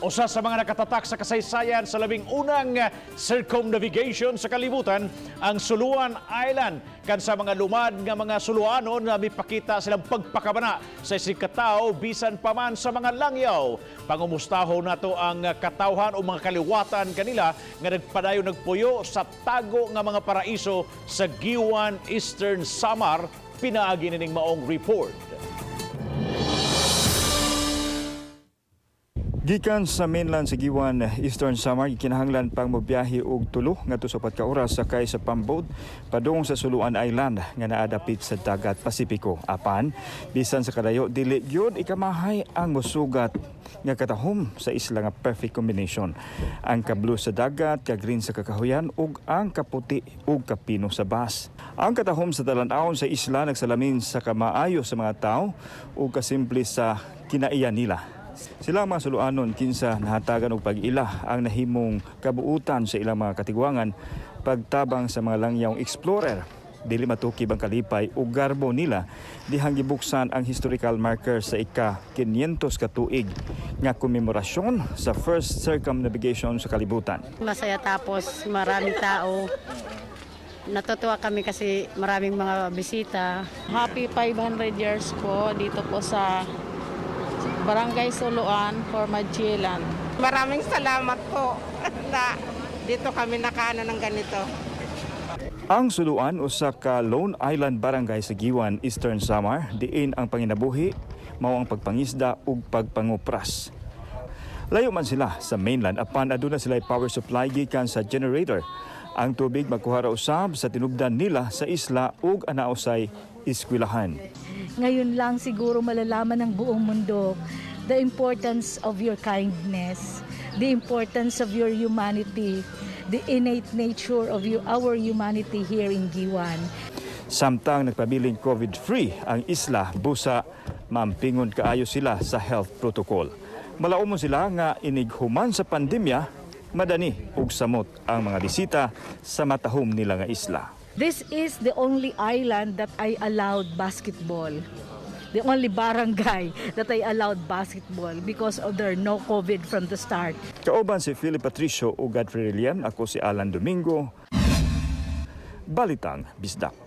Usa sa mga nakatatak sa kasaysayan sa 11 na circumnavigation sa kalibutan, ang Suluan Island. Kan sa mga lumad nga mga Suluanon na mipakita silang pagpakabana sa isigkatao bisan pa man sa mga langyaw. Pangumustaho nato ang katawhan o mga kaliwatan kanila nga nagpadayon nagpuyo sa tago nga mga paraiso sa Guiuan, Eastern Samar, pinaagi nining maong report. Gikan sa mainland sa Guiuan, Eastern Samar, gikinahanglan pang mobiyahe og 3 ngadto sa 4 ka oras sakay sa pumpboat padung sa Suluan Island nga naadapit sa dagat Pasipiko. Apan bisan sa kadayo, dili gyud ikamahay ang musugat nga katahom sa isla nga perfect combination. Ang ka-blue sa dagat, ka-green sa kakahuyan ug ang kaputi ug kapino sa bus. Ang katahom sa talan-awon sa isla nagsalamin sa kamaayo sa mga tao ug kasimple sa kinaiya nila. Sila mga Suluanon kinsa nahatagan og pag-ila ang nahimong kabuutan sa ilang mga katigwangan pagtabang sa mga langyawng explorer. Dili matukib ang kalipay ug garbo nila dihang gibuksan ang historical marker sa ika 500 ka tuig nga komemorasyon sa first circumnavigation sa kalibutan. Masaya, tapos maraming tao. Natutuwa kami kasi maraming mga bisita. Happy 500 years po dito po sa Barangay Suluan for Magellan. Maraming salamat po na dito kami nakaano ng ganito. Ang Suluan, usa ka lone island barangay sa Guiuan, Eastern Samar, diin ang panginabuhi mao ang pagpangisda ug pagpangupras. Layo man sila sa mainland, apan aduna sila power supply gikan sa generator. Ang tubig magkuha ra usab sa tinubdan nila sa isla ug ana usay eskwelahan. Ngayon lang siguro malalaman ng buong mundo the importance of your kindness, the importance of your humanity, the innate nature of our humanity here in Guiuan. Samtang nagpabiling COVID-free ang isla, busa mampingon kaayo sila sa health protocol. Malaumon sila nga inighuman sa pandemya, madani ug samot ang mga bisita sa matahom nila nga isla. This is the only island that I allowed basketball. The only barangay that I allowed basketball because of their no COVID from the start. Kauban si Philip Patricio ug Godfrey Relian, ako si Alan Domingo. Balitang Bisdak.